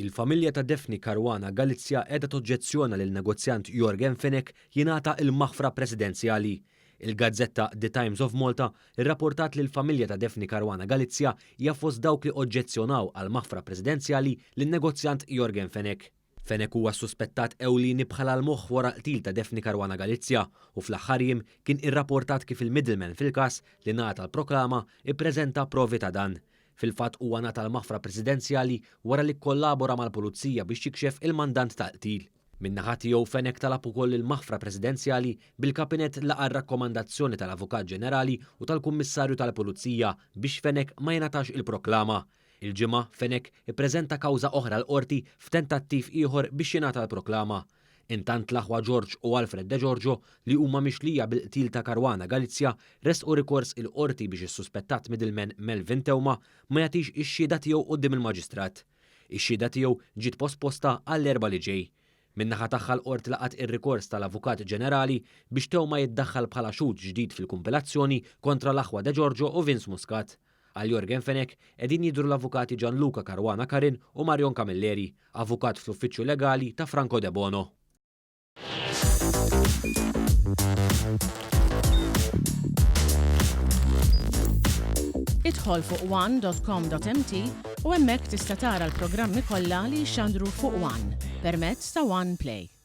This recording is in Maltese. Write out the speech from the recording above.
Il-familja ta' Daphne Caruana Galizia qiegħda toġġezzjona li l-negozjant Yorgen Fenech jingħata l-maħfra presidenzjali. Il-gazzetta The Times of Malta rrapportat li l-familja ta' Daphne Caruana Galizia hija fost dawk li oġġezzjonaw għall-maħfra presidenzjali lin-negozjant Yorgen Fenech. Fenech huwa s-suspettat ewlieni bħala l-moħħ wara l-qtil ta' Daphne Caruana Galizia u fl-aħħar jiem kien irrapportat kif il-middleman fil-każ li ngħata l-proklama ippreżenta provi ta' dan. Fil-fatt huwa ngħata l-maħfra presidenzjali wara li kkollabora mal-Pulizija biex jikxef il-mandant tal-qtil. Min-naħa tiegħu Fenech talab ukoll il-maħfra presidenzjali bil-Kabinett laqa' r-rakkomandazzjoni tal-Avukat Ġenerali u tal-Kummissarju tal-Pulizija biex Fenech ma jingħatax il-proklama. Il-Ġimgħa, Fenech ippreżenta kawża oħra l-Qorti f'tentattiv ieħor biex jingħata l-proklama. Intant l-aħwa George u Alfred Degiorgio, li huma mixlija bil-qtil ta' Caruana Galizia, ressqu rikors il-Qorti biex is-suspettat middleman Melvin Theuma ma jagħtix ix-xhieda tiegħu quddiem il-Maġistrat. Ix-xhieda tiegħu ġiet posposta għall-Erbgħa li ġej. Min-naħa tagħha l-Qorti laqgħet ir-rikors tal-Avukat Ġenerali biex Theuma jiddaħħal bħala xhud ġdid fil-kumpilazzjoni kontra l-aħwa Degiorgio u Vince Muscat. Għal Yorgen Fenech qegħdin jidhru l-avukati Gianluca Caruana Karin u Marion Camilleri, avukat fl-uffiċċju legali ta' Franco Debono. Idħol fuq one.com.mt u hemmhekk tista' tara l-programmi kollha li jixxandru fuq One permezz ta' One Play.